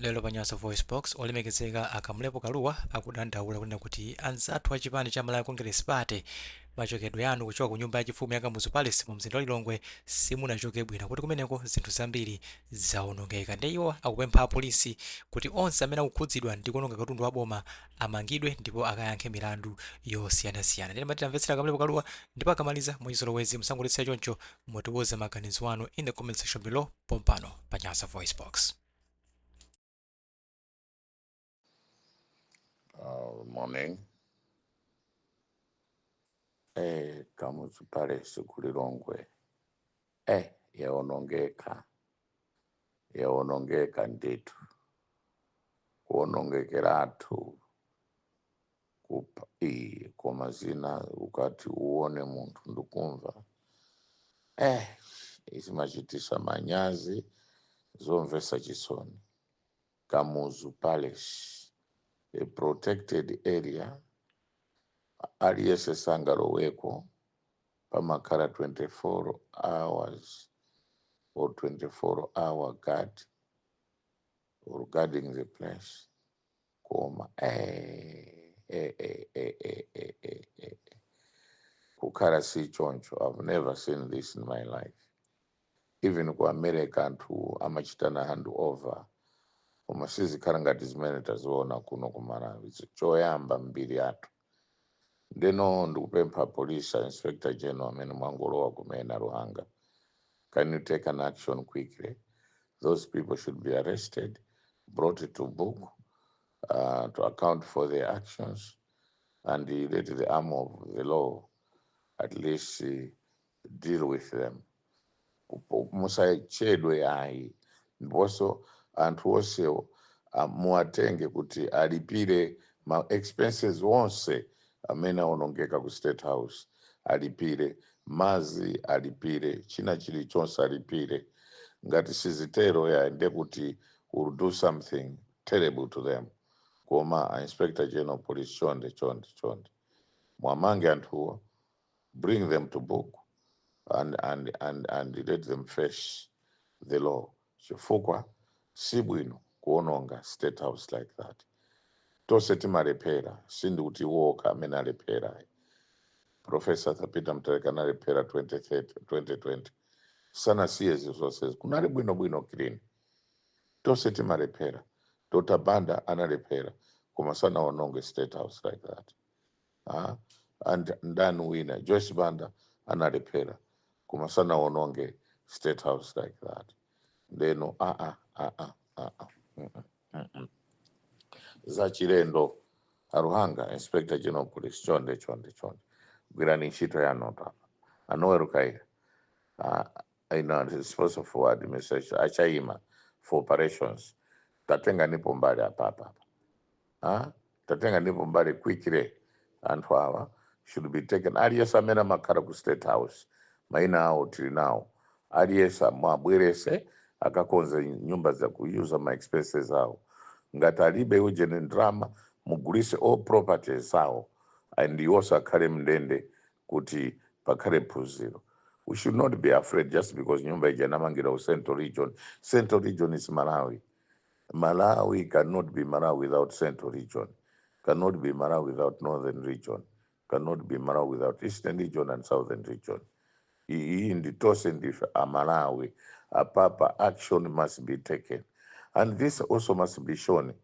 Lero pa Nyasa VoiceBox, olemekezeka a Kamlepo Kalua akudandaula kunena kuti anzathu a chipani cha Malawi Congress Party, machokedwe anu kuchoka ku nyumba yachifumu ya Kamuzu Palace mu mzinda wa Lilongwe simunachoke bwino, kuti kumeneko zinthu zambiri zaonongeka. Ndiye iwo akupempha apolisi kuti onse amene akukhudzidwa ndi kuononga katundu wa boma amangidwe ndipo akayankhe milandu yosiyanasiyana. Ndiye timati tamvetsera Kamlepo Kalua, ndipo akamaliza, mwachizolowezi, musangotisiya choncho, mutiuze maganizo anu in the comment section below pompano pa Nyasa VoiceBox. Morning. Kamuzu Palace ku Lilongwe. Yaonongeka. Yaonongeka ndithu. Kuonongekeratu kupa iyi, koma zina ukati uone munthu ndikumva. Izimachitisa manyazi, zomvesa chisoni. Kamuzu Palace, a protected area, aliyense sangaloweko, pamakhala 24 hours or 24 hour guard or guarding the place. Koma kukhala si choncho. I've never seen this in my life. Even ku America anthu amachitana hand over, koma sizikhala ngati zimene taziona kuno ku Malawi. Choyamba mbiri yathu. Ndeno ndikupempha police, Inspector General amene mwangolowa kumene, Luhanga, can you take an action quickly? Those people should be arrested, brought to book, to account for their actions, and let the arm of the law at least deal with them. Musachedwe ayi. Ndiponso anthu onsewo muwatenge kuti alipire ma expenses onse amene aonongeka ku State House, alipire mazi, alipire china chilichonse, alipire. Ngati sizitero ya, ndekuti will do something terrible to them. Koma a Inspector General Police, chonde, chonde, chonde, mwamange anthuwo, bring them to book and let them face the law, chifukwa sibwino kuononga State House like that. Tonse timalephera, sindikuti iwoka amene alephera. Professor Peter Mutharika analephera 2030, 2020, sanasiye zizonse, kunali bwinobwino, clean. Tonse timalephera. Dr Banda analephera, koma sanaononge State House like that. And ndani wina? Joyce Banda analephera, koma sanaononge State House like that. Ndeno aa aa aa Zachilendo. A Luhanga, Inspector General Police, chonde, chonde, chonde, gwirani ntchito yanu papa. A Noel Kaira, responsible for administration, achaima for operations, tatenga nipo mbali apapa. Tatenga nipo mbali quickly. Anthu awa should be taken. Aliyense amene amakhala ku State House, maina awo tili nawo. Aliyense mwabwerese akakonze nyumba za kuyuza ma expenses awo. Ngati alibe ujeni ndalama, mugulise all properties awo and iwonso akhale mndende kuti pakhale phunziro. We should not be afraid just because nyumba ija inamangira ku Central Region. Central Region is Malawi. Malawi cannot be Malawi without Central Region, cannot be Malawi without Northern Region, cannot be Malawi without Eastern Region and Southern Region. Iyi ndi tonse, ndife Amalawi. Apapa action must be taken, and this also must be shown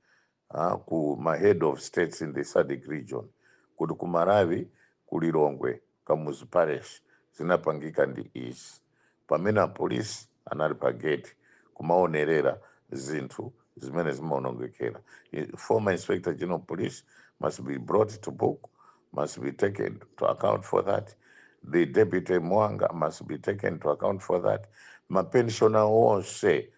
ku ma head of states in the SADC region kuti ku Malawi, ku Lilongwe, Kamuzu Palace, zinapangika ndi izi pamene apolisi anali pa gate kumaonerera zinthu zimene zimaonongekera. Former Inspector General Police must be brought to book, must be taken to account for that. The deputy Mwanga must be taken to account for that. Ma pensioner onse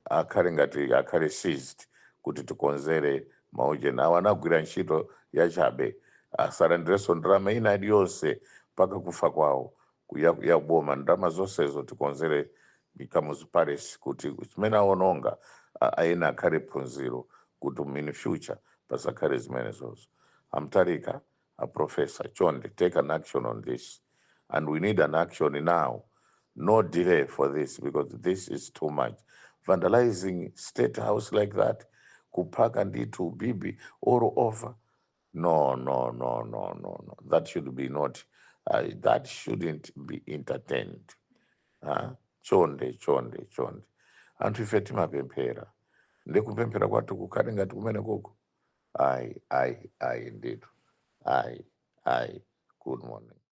akhale ngati akhale seized kuti tikonzere maujeni awo. Anagwira ntchito yachabe, asalandirenso ndalama ina iliyonse mpaka kufa kwawo ya boma. Ndalama zonsezo tikonzere Kamuzu Palace kuti chimene aononga aena akhale phunziro kuti in future pasakhale zimenezozo. A Mutharika, a professor, chonde, take an action on this, and we need an action now, no delay for this, because this is too much, vandalizing State House like that. Kuphaka ndithu bibi all over. No, no, no, no, no, no, that should be not, that shouldn't be entertained. Ah, chonde, chonde, chonde, anthu ife timapemphera, ndikupemphera kwathu kukhale ngati kumene koko. Ayi, ayi, ayi ndithu, ayi, ayi. Good morning.